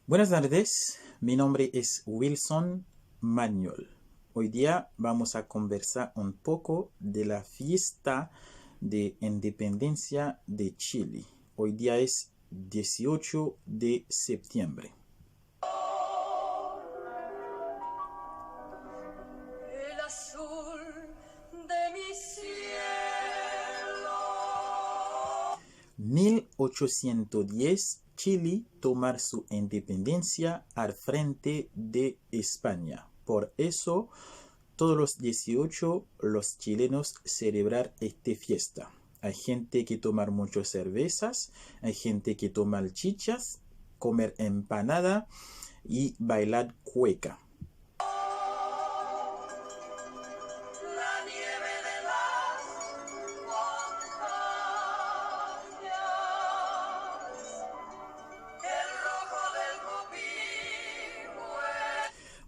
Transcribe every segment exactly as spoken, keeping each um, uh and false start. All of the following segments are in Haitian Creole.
Buenas tardes, mi nombre es Wilson Mañol. Hoy día vamos a conversar un poco de la fiesta de independencia de Chile. Hoy día es dieciocho de septiembre. El azul de mi cielo. Mil ochocientos diez, Chile tomar su independencia al frente de España. Por eso, todos los dieciocho los chilenos celebrar este fiesta. Hay gente que tomar muchas cervezas, hay gente que tomar chichas, comer empanada y bailar cueca.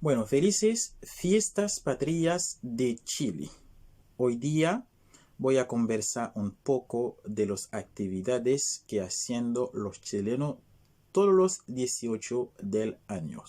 Bueno, felices fiestas patrias de Chile. Hoy día voy a conversar un poco de las actividades que haciendo los chilenos todos los dieciocho del año.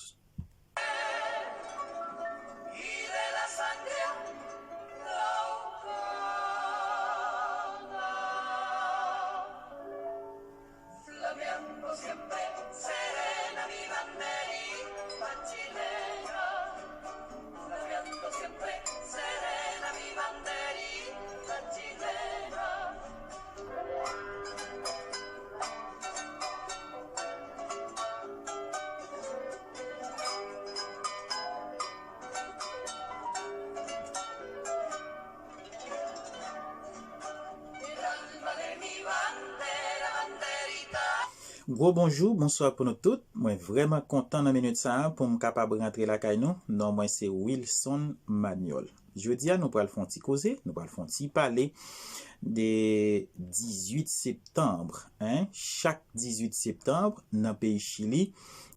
Gwo bonjou, bonswa pou nou tout. Mwen vrèman kontan nan minit sa a pou m kapab rantre lakay nou. Non mwen se Wilson Manuel. Jodi a nou pral fè yon ti koze, nou pral fè yon ti pale de dizuit septanm, en. Chak dizuit septanm, nan peyi Chili,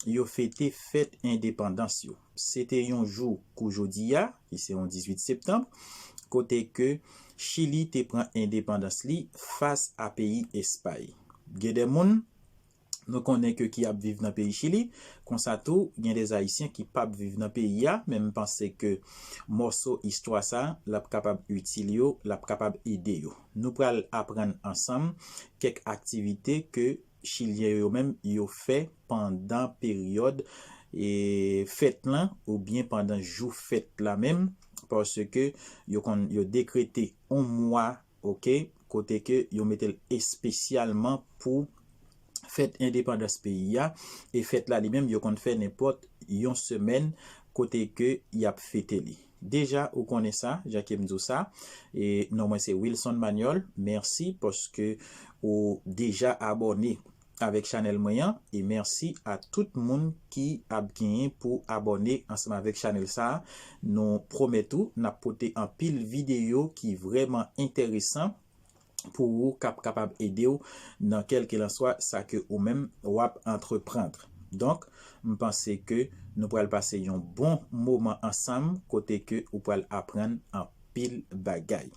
yo fete fèt endepandans yo. Se te yon jou kou jodi a, ki se yon dizuit septanm, kote ke Chili te pran endepandans li fas a peyi Espay. Gen de moun nou konnen ke ki ap viv nan peyi Chili, konsa tou, gen de Ayisyen ki p ap viv nan peyi a, men m panse ke mòso istwa sa, l ap kapab itil yo, l ap kapab ede yo. Nou pral aprann ansanm kèk aktivite ke Chilyen yo menm yo fè pandan peryòd, e, fèt lan oubyen pandan jou fèt la menm, paske yo konn, yo dekrete yon mwa, oke, kote ke yo mete l espesyalman pou fèt endepandans peyi a, e fèt la li menm yo konn fè nenpòt yon semèn kote ke y ap fete li. Deja, ou konnen sa, jan ke m di w sa, e non mwen se Wilson Manuel, mèsi paske ou deja abòne avèk chanèl mwen an, e mèsi a tout moun ki ap genyen pou abòne ansanm avèk chanèl sa a. Nou pwomèt ou, n ap pote anpil videyo ki vrèman enteresan pou ou, k ap kapab ede w nan kèlkelanswa sa ke ou menm w ap antreprann. Donk, m panse ke nou pral pase yon bon moman ansanm kote ke ou pral aprann anpil bagay.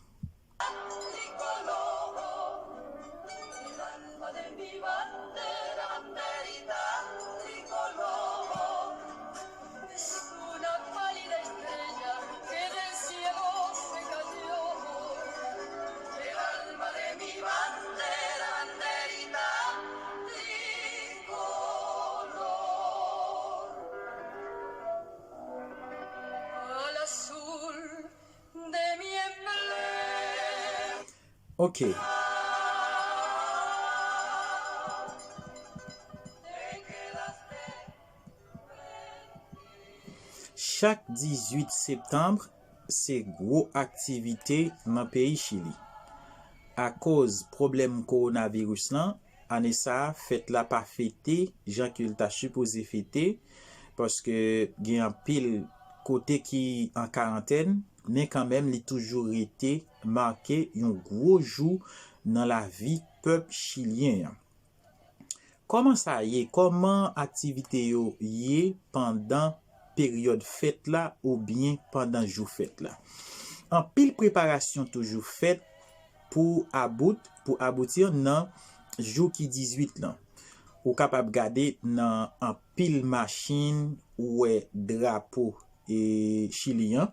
Ok. Chak dizuit septanm, se gwo aktivite nan peyi Chili. Akoz pwoblèm kowonaviris lan, ane sa a, fèt la pa fete jan ke l ta sipoze fete, paske gen anpil kote ki an karantèn, men kanmenm li toujou rete make yon gwo jou nan lavi pèp chilyen an. Kòman sa ye? Kòman aktivite yo ye pandan peryòd fèt la oubyen pandan jou fèt la? Anpil preparasyon toujou fèt pou about, pou abouti nan jou ki dizuit lan. ou kapab gade nan anpil machin, ou wè drapo e Chili an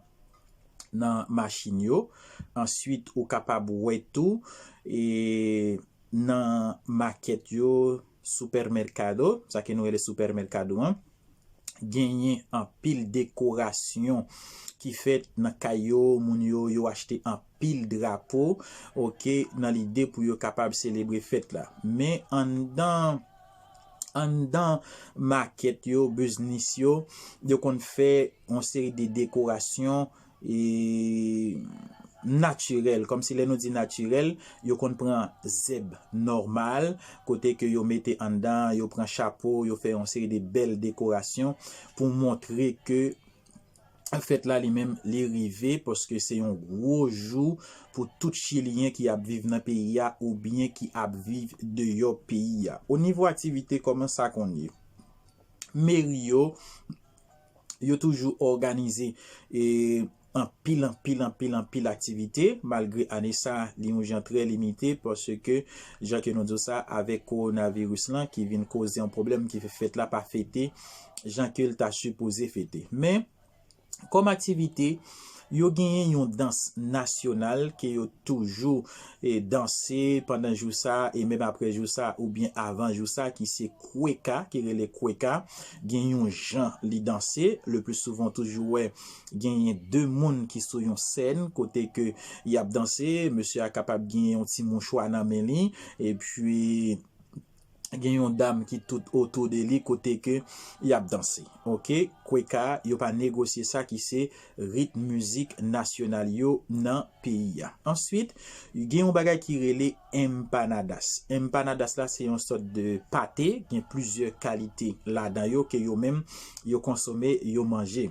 nan machin yo. Answit, ou kapab wè tou e nan makèt yo, supermercado, sa ke nou rele supermercado an, genyen anpil dekorasyon ki fèt nan kay yo, moun yo, yo achte anpil drapo, oke, nan lide pou yo kapab selebre fèt la. Men anndan, anndan makèt yo, biznis yo, yo konn fè yon seri de dekorasyon e natirèl, kòmsi lè nou di natirèl, yo konn pran zèb nòmal, kote ke yo mete anndan, yo pran chapo, yo fè yon seri de bèl dekorasyon pou montre ke fèt la li menm li rive, paske se yon gwo jou pou tout Chiliyen ki ap viv nan peyi a oubyen ki ap viv deyò peyi a. O nivo aktivite, kòman sa konn ye? Meri yo, yo toujou òganize e anpil, anpil, anpil, anpil aktivite, malgre ane sa, li yon jan trè limite, paske, jan ke nou di sa, avèk kowonaviris lan ki vin koze yon pwoblèm ki fè fèt la pa fete jan ke l ta sipoze fete. Men, kòm aktivite, yo genyen yon dans nasyonal ke yo toujou e danse pandan jou sa e menm apre jou sa oubyen avan jou sa, ki se kweka, ki rele kweka. Gen yon jan li danse, le pli souvan toujou wè genyen de moun ki sou yon sèn kote ke y ap danse, mesye a kapab genyen yon ti mouchwa nan men li, epi gen yon dam ki tout otou de li kote ke y ap danse. Oke, kweka, yo pa negosye sa ki se ritm mizik nasyonal yo nan peyi a. Answit, gen yon bagay ki rele empanadas. Empanadas la se yon sòt de pate, gen plizyè kalite ladan yo ke yo menm yo konsome, yo manje.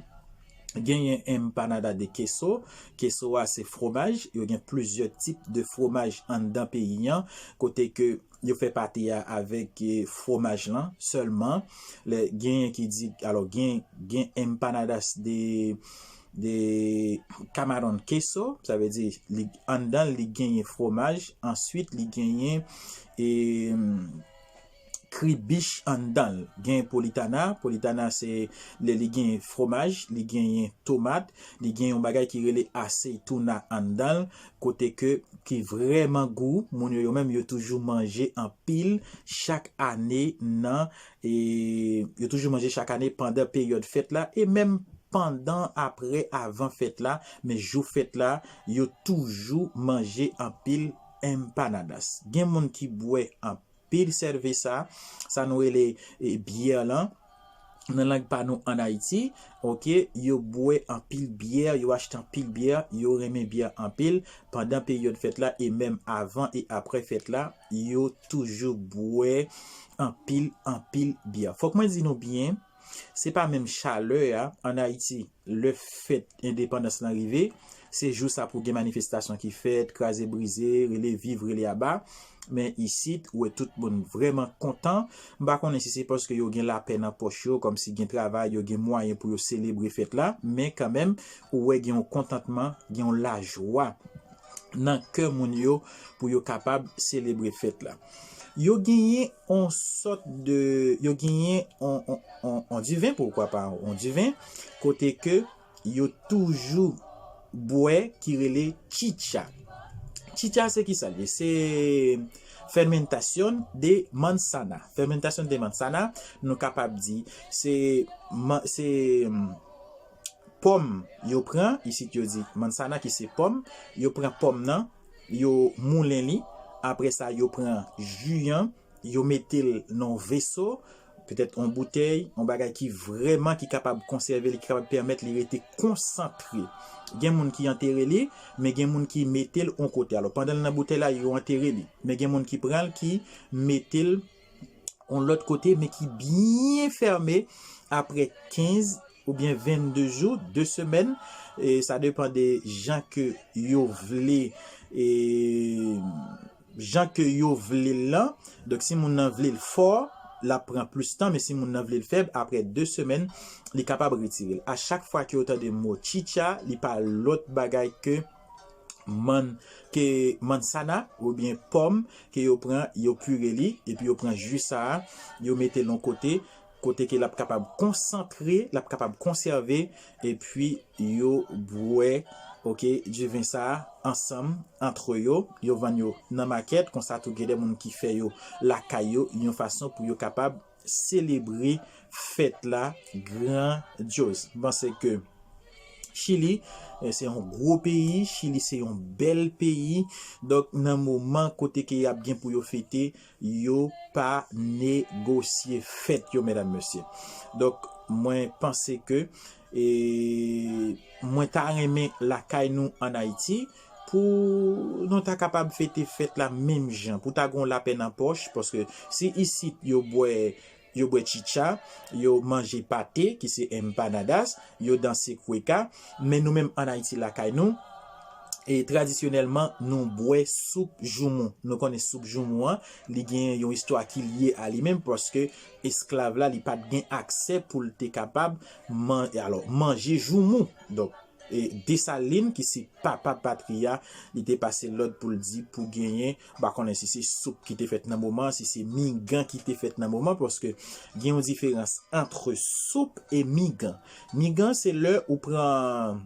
Genyen empanada de queso. Queso a se fromaj. Yo gen plizyè tip de fromaj anndan peyi an, kote ke yo fè pate a avèk e, fromaj lan sèlman. Lè genyen ki di, alò, gen, gen empanadas de, de camarón queso, sa vle di li anndan li genyen fromaj, answit li genyen e, kribich anndan l. Gen politana, politana se lè li genyen fromaj, li genyen tomat, li gen yon bagay ki rele aseituna anndan l, kote ke ki vrèman gou. Moun yo, yo menm, yo toujou manje anpil chak ane nan, e yo toujou manje chak ane pandan peryòd fèt la, e menm pandan, apre, avan fèt la, men jou fèt la, yo toujou manje anpil empanadas. Gen moun ki bwè anpil cerveza, sa nou rele e, byè lan, nan lang pa nou ann Ayiti, oke, yo bwè anpil byè, yo achte anpil byè, yo renmen byè anpil pandan peryòd fèt la e menm avan e apre fèt la, yo toujou bwè anpil, anpil byè. Fòk mwen di nou byen, se pa menm chalè a. Ann Ayiti, lè fèt endepandans lan rive, se jou sa pou gen manifestasyon ki fèt, kraze brize, rele viv, rele aba. Men isit, ou wè tout moun vrèman kontan. M pa konnen si se paske yo gen lapè nan pòch yo, kòmsi gen travay, yo gen mwayen pou yo selebre fèt la, men kanmenm, ou wè gen yon kontantman, gen yon lajwa nan kè moun yo pou yo kapab selebre fèt la. Yo genyen on sòt de, yo genyen on, on, on, on diven, poukwa pa on diven, kote ke yo toujou bwè ki rele chicha. Chicha se ki sa l ye? Se fermentación de manzana. Fermentación de manzana, nou kapab di, se, man- se, mm, pòm yo pran, isit yo di manzana ki se pòm, yo pran pòm nan, yo moulen li, apre sa yo pran ji an, yo mete l nan yon veso, petèt yon boutèy, yon bagay ki vrèman ki kapab konsève li, ki kapab pèmèt li rete konsantre. Gen moun ki antere li, men gen moun ki mete l yon kote. Alò, pandan l nan boutèy la, yo antere li. Men gen moun ki pran l, ki mete l yon lòt kote, men ki byen fèmen apre kenz oubyen vennde jou, de semèn, e sa depann de jan ke yo vle, e jan ke yo vle l lan. Donk, si moun nan vle l fò, l ap pran plis tan, men si moun nan vle l fèb, apre de semèn, li kapab retire l. A chak fwa ke yo tande mo chicha, li pa lòt bagay ke mann ke mannsana oubyen pòm ke yo pran, yo pire li, epi yo pran ji sa a, yo mete l yon kote, kote ke l ap kapab konsantre, l ap kapab konsève, epi yo bwè, oke, diven sa a ansanm, antre yo, yo vann yo nan makèt, konsa tou gen de moun ki fè yo lakay yo, yon fason pou yo kapab selebre fèt la grandyoz. M panse ke Chili, eh, se yon gwo peyi, Chili se yon bèl peyi. Donk, nan moman kote ke y ap gen pou yo fete, yo pa negosye fèt yo, medam, mesye. Donk, mwen panse ke, e, mwen ta renmen lakay nou ann Ayiti, pou nou ta kapab fete fèt la menm jan, pou ta gen yon lapè nan pòch, paske si isit yo bwè, yo bwè chicha, yo manje pate, ki se empanadas, yo danse cueca, men nou menm ann Ayiti lakay nou, e tradisyonèlman, nou bwè soup joumou. Nou konnen soup joumou an, li gen yon istwa ki lye a li menm, paske esklav la, li pa t gen aksè pou l te kapab man-, alò, manje joumou. Donk, e Desalin, ki se papa patri a, li te pase lòd pou l di pou genyen, m pa konnen si se soup ki te fèt nan moman, si se migan ki te fèt nan moman, paske gen yon diferans ant soup e migan. Migan, se lè ou pran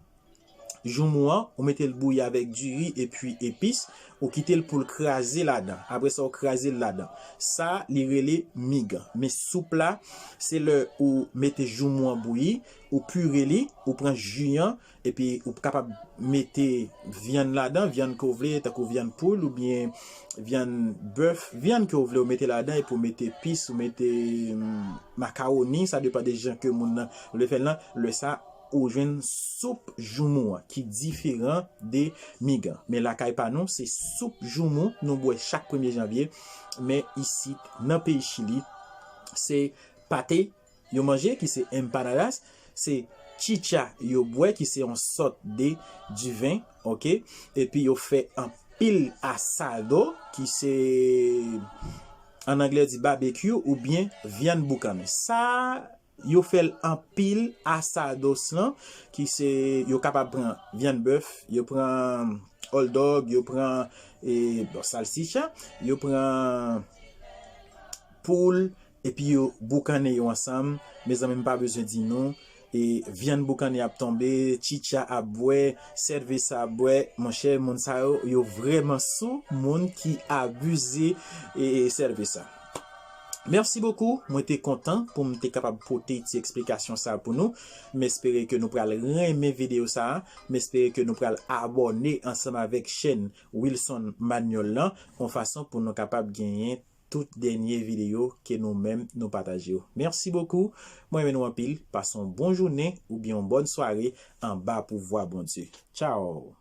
joumou an, ou mete l bouyi avèk diri epi epis, ou kite l pou l kraze ladan. Apre sa, ou kraze l ladan. Sa, li rele migan. Men soup la, se lè ou mete joumou an bouyi, ou pire li, ou pran ji an, epi ou kapab mete vyann ladan, vyann ke w vle, tankou vyann poul oubyen vyann bèf, vyann ke w vle, ou mete ladan, epi ou mete pis, ou mete, mm, makawoni, sa depann de jan ke moun nan vle fè l lan. Lè sa, ou jwenn soup joumou an, ki diferan de migan. Men lakay pa nou, se soup joumou nou bwè chak premye janvye. Men isit, nan peyi Chili, se pate yo manje, ki se empanadas, se chicha yo bwè, ki se yon sòt de diven, oke? Epi yo fè anpil asado, ki se, an anglè di barbecue, oubyen vyann boukannen. Sa, yo fè l anpil asados lan, ki se, yo kapab pran vyann bèf, yo pran hot dog, yo pran, e, bon, salsicha, yo pran poul, epi yo boukannen yo ansanm. Mezanmi, m pa bezwen di nou, e, vyann boukannen ap tonbe, chicha ap bwè, sèvesa ap bwè. Monchè, moun sa yo, yo vrèman sou, moun ki abize, e, e, sèvesa. Merci beaucoup. Mwen te kontan pou m te kapab pote ti eksplikasyon sa pou nou. M espere ke nou pral renmen videyo sa a. M espere ke nou pral abòne ansanm avèk chèn Wilson Manuel lan, yon fason pou nou kapab genyen tout dènye videyo ke nou menm nou pataje yo. Merci beaucoup. Mwen renmen nou anpil. Pase yon bon jounen oubyen yon bòn sware anba pouvwa Bondye. Tchao.